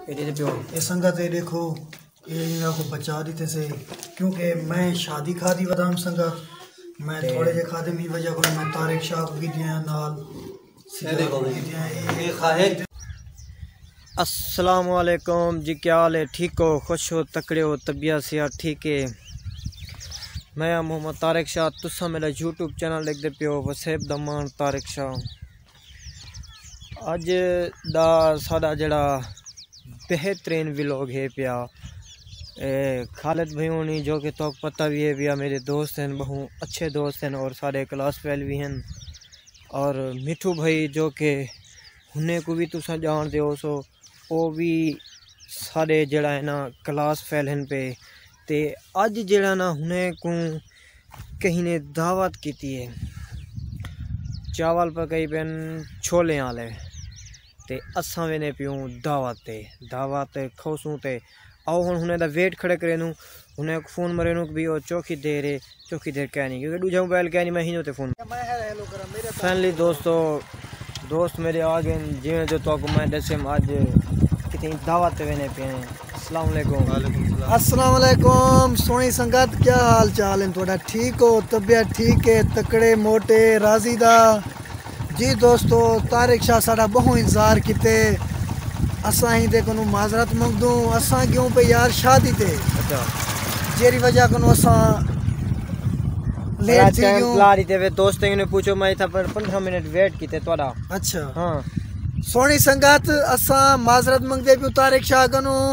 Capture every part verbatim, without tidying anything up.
اے سنگت، اے ݙیکھو، اے انہاں کوں بچا ݙتے سے، کیونکہ میں شادی کھادی ودام سنگت، میں تھوڑے جے کھادے، می وجہ کوں میں طارق شاہ کوں گھدیاں نال۔ السلام علیکم جی، کیا حال ہے؟ ٹھیک ہو؟ خوش ہو؟ تکڑے ہو؟ طبیعت صحت ٹھیک ہے؟ میں ہاں محمد طارق شاہ، تساں میرا یوٹیوب چینل ݙیکھدے پئے ہو، وسیب دا ماݨ طارق شاہ۔ اڄ دا ساݙا جیڑھا بہترین ولاگ ہے پیا، اے خالد بھائی ہونی، جو کہ توک پتہ بھی ہے پیا، میرے دوست ہیں، بہوں اچھے دوست ہیں اور ساݙے کلاس فیل بھی ہیں۔ اور مٹھو بھائی، جو کہ ہنے کوں بھی تساں ڄاݨدے ہوسو، او بھی ساݙے جیڑھا ہے نا کلاس فیل ہن پئے۔ تے اڄ جیڑھا نا ہنے کوں کہیں نے دعوت کیتی ہے، چاول پکائی پن چھولیاں آلے، تے اساں ویندے پیوں دعوت تے، دعوت کھوسوں تے آؤ ہݨ ہنے دا ویٹ کھڑے کریندوں، ہنے کوں فون مرینوں کہ بھی او چوکھی دیر ہے، چوکھی دیر کائنی، کیونکہ ݙوجھا موبائل کائنی، میں ہیندے تے فون۔ فائنلی دوستو، دوست میرے آ ڳئے ہن، جیویں جو تہاکوں میں ݙسیم، اڄ کتھیں دعوت تے ویندے پئے ہیں۔ السلام علیکم۔ وعلیکم السلام۔ السلام علیکم سوہݨی سنگت، کیا حال چال ہیں تہاݙا؟ ٹھیک ہو؟ طبیعت ٹھیک ہے؟ تکڑے موٹے راضی دا؟ جی دوستو، طارق شاہ ساݙا ٻہوں انتظار کیتے، اساں ہی دے کنوں معذرت منگدوں، اساں ڳیوں پئے یار شادی تے، اچھا۔ جیڑھی وجہ کنوں اساں لیٹ تھی ڳیوں۔ لا ݙتے وے، دوستیں نے پوچھو، میں اتھاں پر پندرہ منٹ ویٹ کیتے تہاݙا۔ اچھا۔ ہاں۔ سوہݨی سنگت، اساں معذرت منگدے پیوں طارق شاہ کنوں،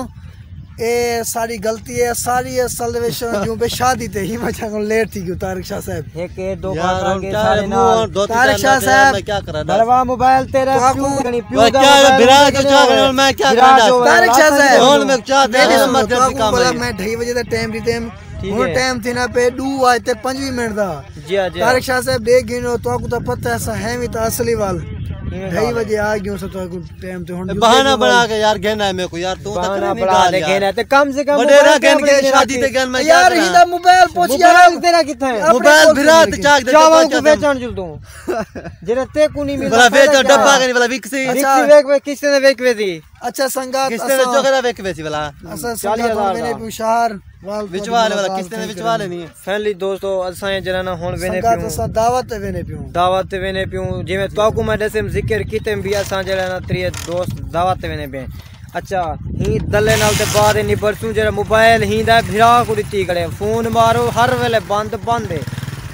اے ساری غلطی ہے، ساری اصل دے وچ جو بے شادی تے ہی وجہ کنوں لیٹ تھی ڳیوں طارق شاہ صاحب۔ ہک اے دو یار، بات ہݨ آگے کیا سارے ہے، نال۔ منہ دھوتی طارق شاہ کرنا پیا، صاحب، میں کیا کراں ݙس؟ بھروا موبائل تیرا تو کیوں کہیں پیو دا کیا ہے، موبائل بھرا ہے، تو کیا کراں، میں کیا کراں ݙس؟ طارق شاہ صاحب، ہݨ میں چاہ تے میری سنو، مت جلدی تہاکوں کام بھلا آئی۔ میں ڈھائی وجے دا ٹائم ݙتے، ٹھیک ہݨ ہے۔ ٹائم تھی نہ پئے ݙو آج تے پنجویں منٹ دا۔ جی ہاں، جی ہاں۔ طارق شاہ صاحب ݙیکھ گھنو، تہاکوں تاں پتہ ہے اساں ہیں وی تاں اصلی وال۔ ایویں ڈھائی ڳالھ ہے۔ وجے آ ڳیوں سو تہاکوں ٹائم تے ہݨ اے جو بہانہ ݙیکھ بݨا موبائل۔ کے یار گھن آئے میکوں یار، توں تاں بہانہ کہیں بݨا ڳالھ تے ہے۔ گھن آئے تے کم سے کم وݙیرا وݙیرا گھن کے وݙیرا شادی تے گھن، میں کیا ہݨ کراں؟ ہیندا موبائل پوچھ یار۔ موبائل تیرا کتھاں ہے؟ اپݨے موبائل کول بھرا تے چاک دے چاول کوں ویچݨ جلدوں۔ جیڑھا تیکوں نہیں ملدا، بھلا ویچ فائدہ کیا؟ ڈبہ کہیں بھلا وکسی۔ وکسی اچھا۔ ویکھ ویکھ کس نے ویکھ ویسی۔ اچھا سنگت، کس نے اساں چوکے دا ویکھ ویسی بھلا۔ اساں چالیہہ ہزار سنگت دا۔ ویندے پیوں شہر وال وچ والے والا، کس نے وچ والے نہیں ہے؟ فائنلی دوستو، اساں اے جیڑھا نا ہݨ ویندے سنگت پیوں۔ اساں دعوت تے ویندے پیوں۔ دعوت تے ویندے پیوں۔ جیویں تہاکوں میں ݙسیم ذکر کیتے بھی اساں جیڑھا نا تریے دوست دعوت تے ویندے پئے۔ اچھا، ہی دلے نال تے بعد نبڑسوں، جیڑھا موبائل ہیندا بھرا کوں ݙتی کھڑے۔ فون مارو، ہر ویلے بند بند ہے۔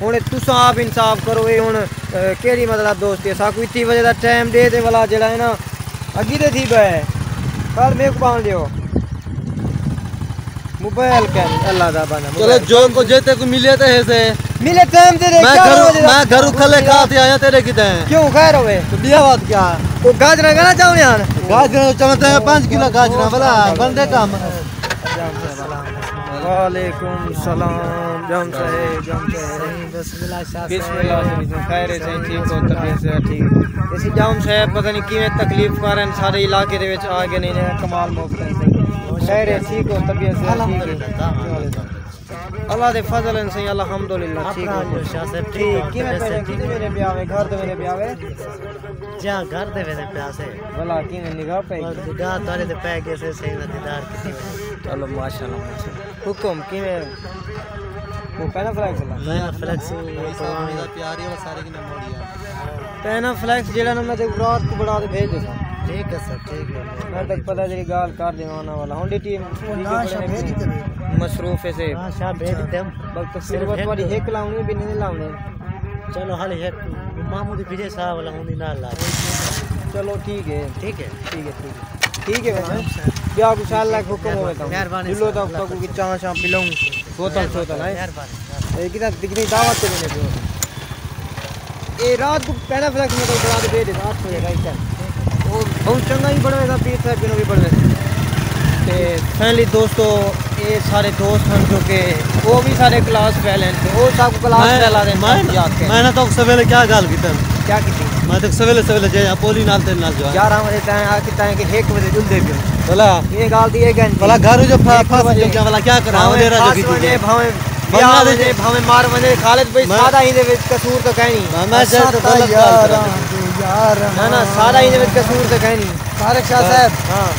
ہݨ تساں آپ انصاف کرو، اے ہݨ، اے، کیڑھی مطلب دوستی ہے؟ ساکوں اتنی وجہ دا ٹائم ݙے تے ولا جیڑھا ہے نا، اڳی تے تھی پئے۔ پر میکوں ٻہݨ ݙیو۔ موبائل کائنی، اللہ دا بندہ، چلو، موبائل۔ جو کو جے تے کو ملے تے ہے سے۔ ملے ٹائم تے ݙے، میں گھروں، میں گھروں کھلے کھا تے آیا تیرے کیتے ہیں۔ کیوں، خیر ہوے؟ تو ٻیا بات کیا؟ او گاجراں کھانا چاہوݨے ہن؟ گاجراں چاہوݨے تے پنج کلو گاجراں والا بندے کم۔ وعلیکم السلام، جام صاحب، جام صاحب۔ بسم اللہ شاہ صاحب۔ بسم اللہ شریف، خیر ہے سائیں، ٹھیک ہو، طبیعت صحت ٹھیک؟ اسی جام صاحب پتہ نہیں کیویں تکلیف کار ہیں، سارے علاقے دے وچ آ گئے نے، کمال موقع ہے سائیں۔ خیر ہے، ٹھیک ہو، طبیعت صحت ٹھیک ہے؟ اللہ دے فضل ہیں سائیں، الحمدللہ، ٹھیک ہو۔ شاہ صاحب، ٹھیک، کیویں پہلے کتنے میرے پیا ہوئے، گھر تے میرے پیا ہوئے؟ جی ہاں، گھر دے ویندے پیا سے۔ بھلا کیویں نگاہ پئی؟ بس نگاہ تہاݙے تے پے ڳئے سے، صحیح نہ دیدار کیتی وے۔ چلو ماشاءاللہ، ماشاءاللہ۔ حکم کیویں؟ وہ پینا فلیکس والا؟ پینا فلیکس، وہ پروانی۔ پینا فلیکس جیڑھا نا میں تے رات کو بڑا تے بھیج دیساں۔ ٹھیک ہے سر، ٹھیک ہے۔ میں تک پتہ تیری ڳالھ کر ݙیواں والا۔ ہݨ ݙٹی مصروف ہے سے۔ ہاں، شاہ بھیج ݙتے۔ بس تفصیل بس تہاݙی ہک لاوݨی بھی نہیں لاوݨی۔ چلو، حال ہے، ماموں دی وجہ صاحب والا ہوں دی نال لا۔ چلو، ٹھیک ہے۔ ٹھیک ہے۔ ٹھیک ہے، ٹھیک ہے۔ ٹھیک ہے، بھائی۔ ٻیا کجھ اللہ دا حکم ہووے تاں۔ مہربانی دلوں سر، تاں اللہ تاں کوئی چاہ شاہ پلاؤں، بوتل شوتل ہے۔ مہربانی۔ اے کتھاں، کتھاں دعوت تے ویندے پیو؟ اے رات کو پینا فلیکس میں تو بنا کے دے دے، رات کو ہے، رائٹ ہے۔ او بہت چنگا ہی بݨوے دا، پیر صاحب جنوں بھی بݨوے۔ تے فائنلی دوستو، اے سارے دوست ہن جو کہ او بھی سارے کلاس فیل ہیں، تے او سب کلاس میں، فیل آ دے میں، یاد کے۔ میں نہ تو سویلے کیا گل کیتا؟ کیا کیتی؟ میں تو سویلے سویلے جے پولی نال تے نال جو ہے۔ یار، ہم اے تائیں آ کے تائیں کہ ہک وجے جلدے پیوں۔ بھلا۔ یہ گال دی اے گھنٹی۔ بھلا گھر جو پھا-، ہک پھاس وجے۔ جو کیا، بھلا کیا کراں؟ او میرا جو پھاس کیتی ونجے، ہے۔ بھاویں بھاویں مر ونجے، بھاویں مر ونجے، خالد بھائی، میں سارا ایندے وچ قصور تاں کائنی۔ میں، میں اساں جیسے تاں غلط ڳالھ یار کراں۔ آں، یار نہ، نہ، آں۔ سارا ایندے وچ قصور تاں کائنی۔ طارق شاہ ہاں، صاحب، ہاں۔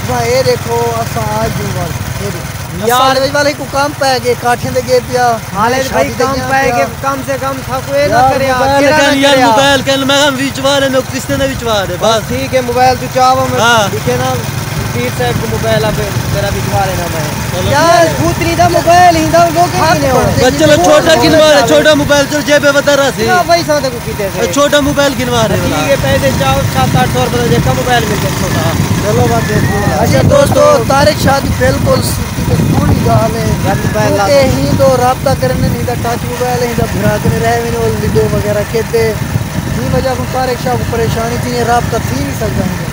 تساں اے ݙیکھو، اساں آ ڳیوں ول۔ اے ݙیکھو۔ یار۔ اساݙے وچ ول ہک کم پئے ڳئے، کاٹھیں دے ڳئے پیا۔ خالد بھائی، کم پئے ڳئے، کم سے کم تھاکو اے نہ یار، کریا، موبائل کیڑھا کن نہ یار، کریا۔ موبائل کن میں کم وچ والے، میں قسطیں دے وچ والے، بس۔ بس ٹھیک ہے، موبائل تو چاہو میں ہاں۔ ݙٹھے نا، پیر صاحب کو موبائل اب میرا وچ والے نا میں۔ چلو۔ یار، بھوتنی دا موبائل ہی دا، لوگ ہی نہیں ہو۔ بس چلو، چھوٹا گنوا لے، چھوٹا موبائل، چلو، جیب میں ودھا رہسی۔ نہ، بھائی، ساں تے کو کیتے سے۔ چھوٹا موبائل گنوا رہے ٹھیک ہے، پیسے چاہو سات آٹھ سو روپے دے، کم موبائل مل جائے چھوٹا۔ چلو، بس دیکھو۔ اچھا دوستو، طارق شاہ دی بالکل سوچی تے سوہݨی ڳالھ ہے۔ یار، موبائل لا کیونکہ ہی دو رابطہ کرن، ہی دا ٹچ موبائل، ہی دا بھرا کنے رہ ویندے، او لڈو وغیرہ کھیڈے۔ ہی وجہ کوں طارق شاہ کوں پریشانی تھی ہے، رابطہ تھی نہیں سڳدا ہی۔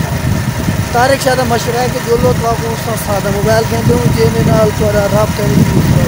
طارق شاہ دا مشورہ ہے کہ جو لوگ تھا کو اس طرح سادہ موبائل گھن دوں، جے میں نال تھوڑا رابطہ نہیں ہو سکدا۔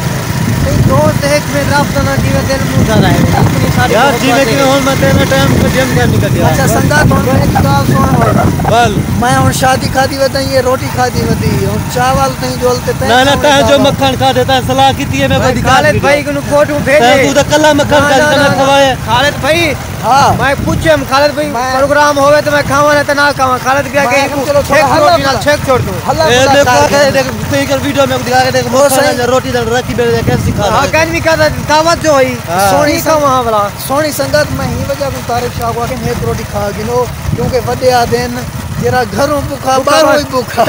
نہیں، دوست ہک ٻئے رابطہ نہ تھیوے، دل موسا رہے۔ اپنی ساری یار، محبت جی میں ہے۔ کہ ہن میں تیرا ٹائم کو جم کر نکل گیا۔ اچھا، سنگت، ہن میں ہک ڳالھ سݨ ہݨ۔ بل۔ میں ہن شادی کھادی ودا، یہ روٹی کھادی ودی۔ ہن چاول تئیں جول تے تئیں نہ، نہ، کھاوݨ تاں جو چاول۔ مکھݨ کھادے، تاں صلاح کیتی ہے، میں کو ہاں، دکھا خالد بھائی کنوں فوٹو بھیجے۔ تاں تو کلا مکھݨ نہ، کھادے، نہ، تاں میں نہ، کھوائے۔ خالد بھائی، ہاں۔ میں پوچھم، خالد بھائی، میں پروگرام ہووے تے میں کھاواں نہ تے نہ کھاواں۔ خالد بھائی میں کہ ہک چلو تھوڑا چھک ہلا روٹی نال بلا۔ چھک چھوڑ دوں۔ ہلا اے بلا دیکھو کر آ کے دے۔ دیکھ، تئیں کر ویڈیو میں دکھا کے دیکھ، او مکھݨ صحیح۔ نال روٹی نال رکھی بیٹھے، کیسی کھا ہاں، رہے۔ کہیں بھی کہا دعوت جو ہوئی، ہاں۔ سوہݨی نہیں کھاواں والا۔ سوہݨی سنگت، میں ہی وجہ کوں طارق شاہ کو آکھے، ہک روٹی کھا گھنو، کیونکہ وݙے آہدن، جیڑھا گھروں بکھا، بکھا باہروں ہی بکھا۔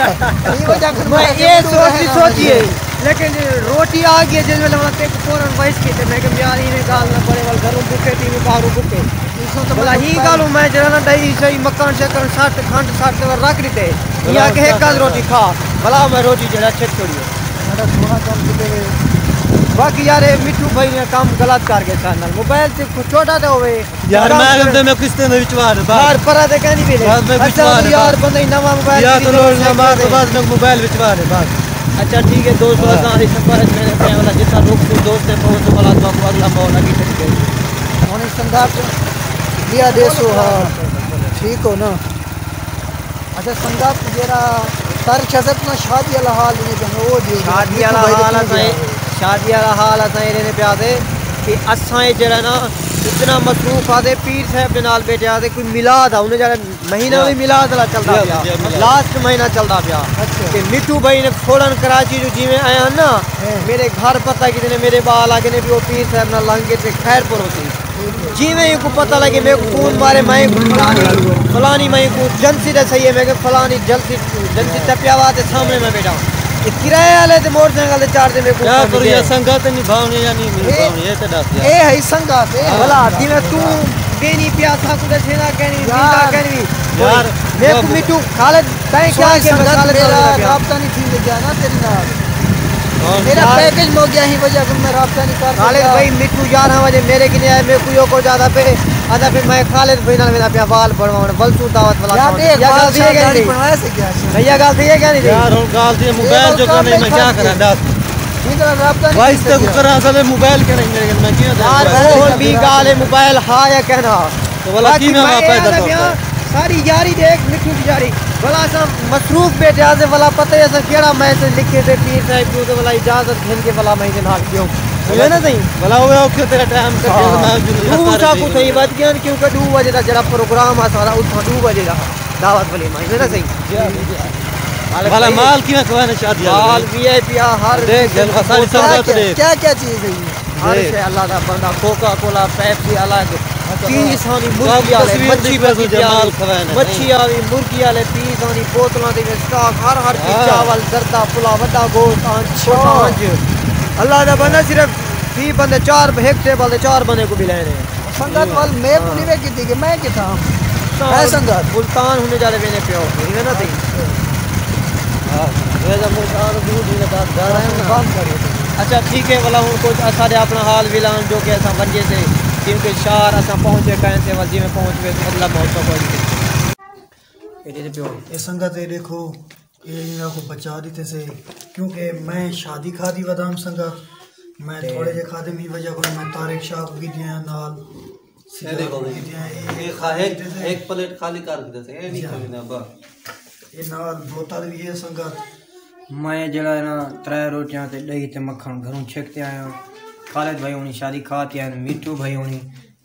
ہی وجہ کوں میں میں یہ سوچ بھی سوچی ہے، لیکن روٹی آ گئی ہے، جس ویلے میں تے فوراً وائس کیتے، میں کہ یار، ایویں ڳالھ نہ بݨے، ول گھروں بکھے تھی، باہروں بکھے۔ اس تو بھلا میں ہی ڳالھ میں جیڑھا نہ ݙہی شہی، مکھݨ شکھݨ سٹ، کھنڈ سٹ تے رکھ ݙتے۔ یا کہ ہک ڳالھ روٹی کھا، بھلا میں روٹی جیڑھا چھک چھوڑی ہے۔ ساݙا تھوڑا کم کیتے ہوئے۔ باقی یار، اے مٹھو بھائی نے کم غلط کر ڳئے ساݙے نال۔ موبائل تے کچھ چھوٹا تے ہووے، یار، میں کم اڳے میں قسطیں دے وچ وار، بس۔ یار، پرا تے کہیں نہیں ملے۔ بس میں اچھا، وچ وار، یار، بس۔ بندہ ہی نواں موبائل یار، خریدے، تو لوڑ نہ مار، تو بس میں موبائل وچ وار، بس۔ اچھا، ٹھیک ہے، دوستو، ہاں۔ اساں ہی سفر وچ میرے کہیں والا جتنا لوگ سے دوست ہیں، پہنچ والا تو آپ کو اگلا ماحول لگی سکتے ہیں۔ ہݨ سنگت بیا ݙیسو، ہاں۔ ٹھیک ہو نا؟ اچھا سنگت، جیڑھا طارق شاہ صاحب، تساں شادی والا حال نہیں جانا، او ݙیو، شادی والا حال اساں، شادی والا حال اساں ایݙے نے پیا سے کہ اساں اے جیڑھا نا اتنا مصروف آ سے، پیر صاحب دے نال بیٹھے آ سے، کوئی میلاد آ، انہیں جیڑھا مہینہ وی میلاد والا چلدا پیا، لاسٹ مہینہ چلدا پیا۔ اچھا۔ تے مٹھو بھائی نے فوراً کراچی جو جیویں آئے ہن نا، ہاں۔ میرے گھر پتہ کیتے نے، میرے ٻال آ ڳئے نے بھی او پیر صاحب نال لنگھ کے تے خیر پور ہوسی۔ جیویں ہی کو پتہ لگے، میرے کو فون مارے، میں فلانی، فلانی میں کو ایجنسی دے صحیح ہے، میں کہ فلانی ایجنسی، ایجنسی ٹپیا وا تے سامنے میں بیٹھا۔ تے کرایہ والے تے موٹر سائیکل تے چڑھ تے میرے کو کیا کروں یار، سنگت نبھاوݨی یا نہیں نبھاوݨی، اے تے ݙس یار۔ اے ہے سنگت، اے ہے۔ بھلا جیویں توں ݙینی پیا سا کو ݙسے نہ کہنی، یار۔ نہ کہنی۔ یار، میرے کو مٹھو خالد تئیں کیا سوہݨی کہ میں سنگت، خالد میرا نال لڳا پیا۔ رابطہ نہیں تھی لڳیا نا تیرے نال۔ ہاں۔ میرا یار۔ پیکج مک ڳیا، ہی وجہ کوں میں رابطہ نہیں کر سڳیا۔ خالد بھائی، مٹھو یارہاں وڄے میرے کنے آئے، میں کوئی کو زیادہ پہ آدھا پہ میں خالد بھائی نال وینا پیا وال بݨواوݨ، ولسو دعوت والا یار، کام۔ اے یا ڳالھ ڳالھ صحیح ہے کہ نہیں؟ بݨوایا سے کیا؟ بھیا، ڳالھ صحیح ہے کہ نہیں؟ یار، ہݨ ڳالھ دی اے موبائل ڳالھ جو کم کنے میں کیا کراں، ݙس۔ ٹھیک ہے، رابطہ نہیں وائس تے کیتا۔ کراں سارے موبائل کنے میرے کنے، میں کیوں یار، او ہݨ بھی ڳالھ ہے، موبائل ہا یا کہنا۔ تے ولا باقی کیویں میں واپس اے دا آدھا ٹوٹا؟ پیاں، ساری یاری ݙیکھ، مٹھو دی یاری۔ ولا اساں مصروف بیٹھے ہاسے، ولا پتہ ہی اساں کیڑھا میسج لکھے سے پیر صاحب کوں، تے ولا اجازت گھن کے ولا میں دے نال ڳیوں۔ سمجھے نا سئیں؟ ولا اوہ اوکھے تیرا ٹائم کٹے، ہاں۔ میں جو ݙو ساکوں تھئی ودھ ڳئے ہن، کیونکہ ݙو وڄے دا جیڑھا پروگرام آ سارا، اتھاں ݙو وڄے دا دعوت ولیمہ، سمجھے نا سئیں؟ جی، جی۔ مالا مال کیویں کھوائے نے شادی والے؟ مال وی آئی پی آ، ہر ݙیکھ، قسم ݙیکھ، ساری کیا، سنگت کیا، ݙیکھ۔ کیا، کیا چیز ہے یہ؟ ہر جی۔ شے اللہ دا بندہ، کوکا کولا، پیپسی الگ، اچھا، پیس ہانی مرغی والے، تصویر مچھی دی مرغی جمال پیا، کھوائے نے، مچھی نہیں۔ آوی، مرغی والے پیس ہانی، بوتلاں دے وچ سٹاک، ہر، ہر چیز، ہاں۔ چاول، زردہ، پلا، وݙا گوشت، آنج، اچھا۔ چھوٹا آنج۔ اللہ دا بندہ صرف ٹھیک بندے چار، ہک ٹیبل تے چار بندے کو بلائے نے۔ سنگت ول میپ ہاں۔ نہیں وے کیتی کہ میں کتھاں؟ اے سنگت۔ ملتان ہنے جالے وینے پیو، ایویں نہ تھی۔ ہاں، اے دا ملتان دور نہیں لگا، گھر ہے نا۔ بند کرو۔ اچھا، ٹھیک ہے، ولا ہن کچھ اساݙے اپݨا حال وی لان جو کہ اساں ونڄے سے، کیونکہ شہر اساں پہنچے کہیں سے، ول جیویں پہنچ وے اگلا موقع کوئی نہیں۔ اے دے پیو۔ اے سنگت، اے ݙیکھو، اے انہاں کو بچا ݙتے سے، کیونکہ میں شادی کھادی ودام سنگت، میں تے تھوڑے جے کھادے، میں وجہ کو میں طارق شاہ کو گھدیاں نال، اے ݙیکھو، سجاد کو گھدیاں، اے اے کھا-، ہک، کھادے سے۔ ہک پلیٹ خالی کر گھدے سے، اے نہیں جی ہاں۔ کھاویندا ابا۔ اے نال بوتل وی ہے سنگت۔ میں جیڑھا ہے نا، ترے روٹیاں تے ݙہی تے مکھݨ گھروں چھک تے آیاں۔ خالد بھائی ہونی شادی کھا تے آئے، مٹھو بھائی ہونی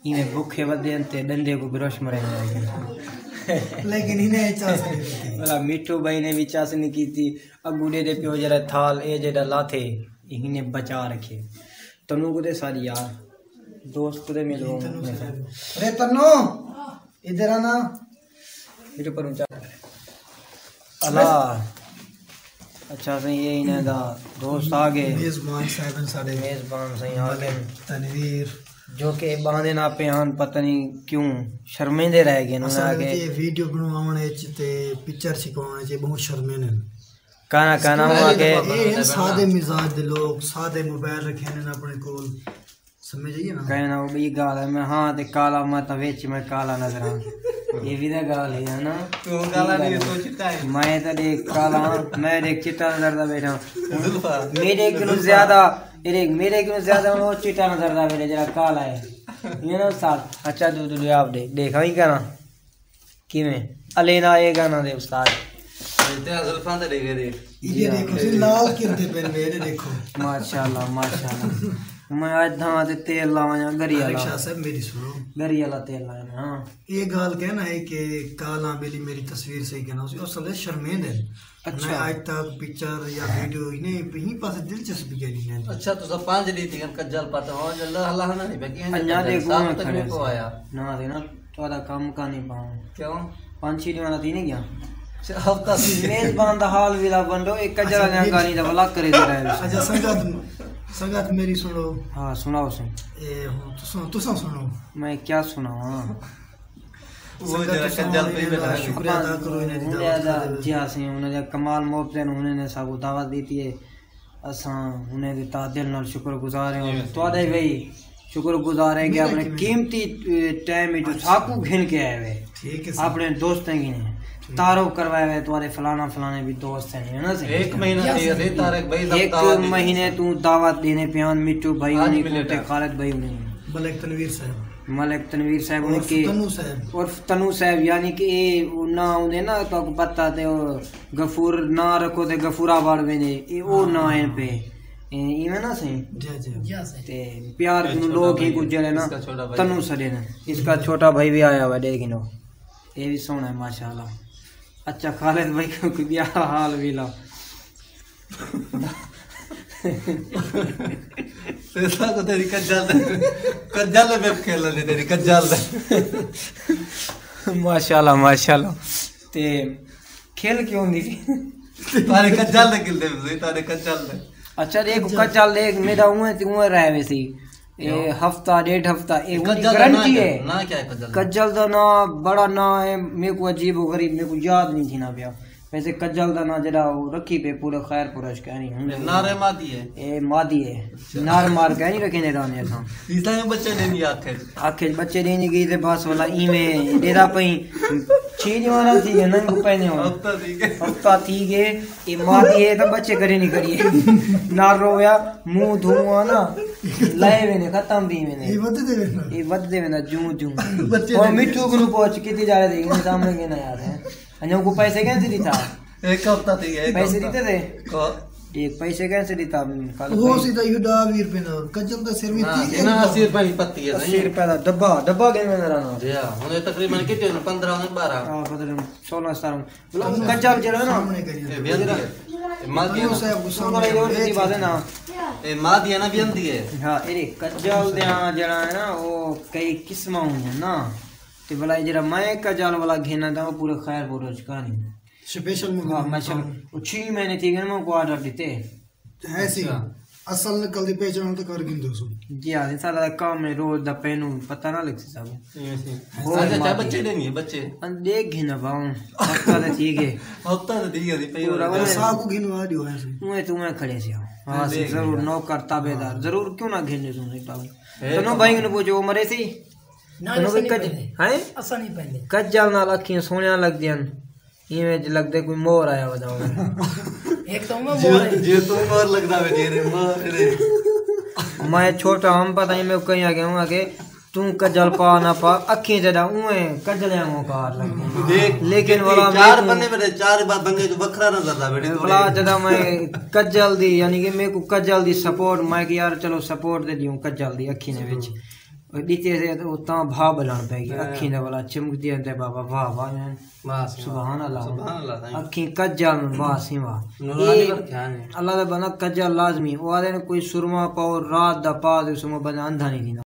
ایویں بکھے ودے ہن تے ݙندے کو برش مرے آئے۔ لیکن انہیں چاس نہیں دیتی۔ بلا مٹھو بھائی نے بھی چاس نہیں کی تھی۔ اگو دے دے پیو جڑا تھال اے جڑا لاتھے، انہیں بچا رکھے۔ تنو کو دے ساری یار، دوست کو دے ملو۔ تنو سے۔ ارے تنو، ادھر آنا۔ مٹھو پر اونچا۔ اللہ۔ اچھا سائیں، یہ انہیں دا دوست آ گئے۔ میزبان صاحب ہیں ساڈے۔ میزبان سائیں آ گئے۔ تنویر۔ جو کہ باندے نہ پے ہن، پتہ نہیں کیوں شرمیندے رہ گئے۔ انہاں اصل وچ آگے یہ ویڈیو بنواون وچ تے پکچر چھکواون وچ بہت شرمیندے ہن۔ کانا کانا ہوا کہ اے ہن سادے مزاج دے لوگ، سادے موبائل رکھے ہن اپنے کول۔ سمجھ آئی نا؟ کہنا وہ بھی گال ہے، میں ہاں تے کالا، میں تو وچ میں کالا نظر آں۔ یہ بھی تو گال ہے نا؟ تو کالا نہیں، تو چٹا ہے۔ میں تو دیکھ کالا، میں دیکھ چٹا نظر دا بیٹھا۔ زلفا۔ میرے کنوں زیادہ، میرے، میرے کنوں زیادہ وہ چٹا نظر دا میرے جڑا کالا ہے۔ یہ نا استاد، اچھا دو دو آپ دیکھ، دیکھا ہی کرا۔ کیویں؟ الینا اے گانا دے استاد۔ تے زلفاں تے ڈیکھے دے۔ یہ دیکھو سی لال کرتے پہن میں، یہ دیکھو۔ ماشاءاللہ، ماشاءاللہ۔ میں اج دھاں تے تیل لاواں یا گری طارق والا۔ شاہ صاحب میری سنو۔ گری والا تیل لاواں، ہاں۔ یہ گال کہنا ہے کہ کالاں بیلی میری تصویر صحیح کہنا، اسی اصل ہے شرمیندے۔ اچھا۔ میں اج تک پکچر یا ویڈیو ہی نہیں، ہی پاسے دلچسپی کہنی نہیں۔ اچھا، تساں پانچ ڈی تھی کجل پاتے ہو، جو اللہ، اللہ نہ نہیں، باقی انجا دے گونا کھڑے کو آیا۔ نہ دے نا، تہاڈا کم کا نہیں پاؤں۔ کیوں؟ پانچ چھ ڈیوانا تھی نہیں گیا۔ اچھا، ہفتہ سی۔ میزبان دا حال ویلا بنڈو، ایک کجل اچھا، نے گانی دا ولا کرے دے رہے۔ اچھا، سنگت، سنگت میری سنو۔ ہاں، سناؤ سن۔ اے ہن تساں، تساں سنو۔ میں کیا سناواں؟ وہ سنگت جڑا تساں کجل پہ انہاں دا بیٹھا ہے۔ شکریہ ادا کرو، انہاں دی انہاں دعوت دا کھاتے۔ جی ہاں سئیں، انہاں دا کمال محبتیں، انہاں نے ساکوں دعوت ݙتی ہے۔ اساں انہیں دے تہہ دل نال شکر گزار ہیں۔ جی، تہاݙے وی شکر گزار ہیں کہ میرا اپݨے کیویں؟ قیمتی، اے، ٹائم وچ اچھا۔ ساکوں گھن کے آئے ہوئے۔ ٹھیک ہے سر۔ اپݨے دوستیں کی نے ٹھیک۔ تعارف کروائے ہوئے، تہاݙے فلانا فلانے بھی دوست ہیں، ہے نا سر؟ ایک مہینہ یس۔ تھی اسی طارق بھائی دا ایک دعوت دی مہینے توں دعوت ݙیندے پیاں، مٹھو بھائی آج انہیں ملے کوں تے تھا۔ خالد بھائی انہیں کوں۔ ملک تنویر صاحب۔ ملک تنویر صاحب انہیں عرف کے تنو صاحب۔ عرف تنو صاحب، یعنی کہ اے او ناں ہوندے نا، تہاکوں پتہ تے او غفور ناں رکھو تے غفور آباد ویندے، اے او ہاں۔ ناں ہیں پہ۔ اے ایویں نا سئیں؟ جی، جی۔ جی، سئیں۔ تے پیار اے کنوں چھوٹا لوگ ہی بھائی کچھ ہے، جڑے نا اس کا چھوٹا بھائی تنو ہے۔ سݙے نا۔ اس کا چھوٹا بھائی بھی آیا ہوا، ݙیکھ گھنو۔ اے بھی سوہݨا ہے ماشاءاللہ۔ اچھا خالد بھائی کو کوئی ٻیا حال وی لا۔ پیسہ کو تیری کجل دے۔ کجل دے میں کھیل لے تیری کجل دے۔ ماشاءاللہ، ماشاءاللہ۔ تے کھیل کیوں دی؟ تارے کجل دے کھیل دے، تارے کجل دے۔ اچھا، ایک کجل۔ کجل، ایک میرا اونہے تے اونہے رہ ویسی۔ اے کیوں؟ ہفتہ، ݙیڈھ ہفتہ، اے اونہی کجل دا ناں گارنٹی کیا ہے۔ ہے؟ ناں کیا ہے کجل دا؟ کجل دا ناں بڑا ناں ہے، میکوں عجیب و غریب، میکوں یاد نہیں تھینا پیا۔ ویسے کجل دا ناں جڑا او رکھی پے پورے خیر پورش کہنی ہن۔ اے نر ہے مادی ہے؟ اے مادی ہے۔ اچھا۔ نر مار کہنی رکھے نے رانے اساں۔ اس طرح بچے ݙیندی آکھے۔ آکھے بچے ݙیندی گئی تے بس ولا ایویں ݙیدا پئی۔ چھی جوانا تھی گئے، ننگ پئے نے ہن۔ ہفتہ تھی گئے۔ ہفتہ تھی گئے۔ اے مادی ہے تاں بچے کریندی کھڑی ہے۔ نر رویا، منہ دھواں نا، لائے ویندے، ختم تھی ویندے۔ اے ودھدے ویندا۔ اے ودھدے ویندا، جوں جوں۔ بچے او ݙیندی۔ مٹھو کنوں پوچھ کیتی جا رہی، انہیں سامنے کہنا یار ہے۔ انہاں کو پیسے کہیں سے ݙتا؟ ایک ہفتہ تھی گیا، ایک پیسے ہفتہ۔ ݙتے تھے؟ کو؟ ایک پیسے کہیں سے ݙتا؟ کل وہ پئی۔ سیدھا یو ݙاہ ویہہ روپے دا، کجل دا سر وی نہ، تھی گیا۔ نہ، اسی روپے دی پتی ہے، اسی روپے دا ڈبہ، ڈبہ گھن میں رہنا۔ جی ہاں، ہن اے تقریباً کتنے ہن؟ پندرہ ہن، بارہ؟ ہاں، پتہ نہیں، سولہ سترہ ہن۔ مطلب، کجل جڑا ہے نا، سامنے کریے۔ اے بیل دی ہے۔ اے مادی ہے نا؟ صاحب، سامنے انہاں دی بات ہے نا۔ اے مادی ہے نا، بیل دی ہے۔ ہاں، اے کجل دیاں جڑا ہے نا، او کئی قسماں ہوندیاں نا۔ تے بھلا اے جڑا میں کجل والا گھناں تاں او پورے خیر پورش کہنی۔ سپیشل میں ہاں، میں چلو، او چھی مہینے تھی گئے، میں کو آرڈر ݙتے۔ ہے سی۔ اچھا۔ اصل نقل دی پہچان تاں کر گھندے سو۔ جی ہاں، سارا کم ہے، روز دا پینوں پتہ نہ لڳسی صاحب۔ ایویں سی۔ او اچھا، اچھا، مادی۔ بچے ݙیندی ہے، بچے؟ ان ݙیکھ گھن باؤں، ہفتہ تاں تھی گئے۔ ہفتہ تاں تھی گئے، پئی پورا ہویا۔ سا کو گھنوا ݙیو ہے سی۔ اونہے توں میں کھڑے سی۔ ہاں، سی، ضرور نوکر تابعدار، ضرور کیوں نہ گھن ݙیسوں سی پاویں۔ تنوں بھائی نوں پوچھو، عمر ایسی؟ نہ، تنوں اساں بھی نہیں کج-، پیندے۔ ہیں؟ اساں نہیں پیندے۔ کجل نال اکھیں سوہݨیاں لڳدیاں۔ ایویں جو لڳدے کوئی مور آیا ودا ہووے۔ ایک تو میں جی، مور ہے۔ جی تو مور لڳدا وے، جی رے مور رے۔ میں چھوٹا ہم پتہ نہیں میں کہیں آ گیا ہوں کہ توں کجل پا نہ پا، اکھیں جݙاں اونہے کجلیاں وانگوں کار لڳدے۔ دیکھ، لیکن کتنی والا چار میں بندے میرے، چار با-، بندے جو وکھرا نظر دا بیٹھے بلا تھوڑے۔ جݙاں میں کجل دی، یعنی کہ میکوں کجل دی سپورٹ، میں کہ یار چلو سپورٹ دے ݙیوں کجل دی اکھیں دے وچ۔ ݙتے سے تے اتاں بھا ٻلݨ پئے ڳئی۔ ہاں۔ اکھیں دا ولا چمکدی تے بابا واہ واہ۔ واہ سبحان اللہ۔ سبحان اللہ سائیں۔ اکھیں کجا میں واہ سی واہ۔ نورانی اے برکھیاں نے۔ اللہ دا بندہ کجا لازمی۔ او آہدے نے کوئی سرما پاؤ رات دا پا تے سرما بندہ اندھا نہیں تھیندا۔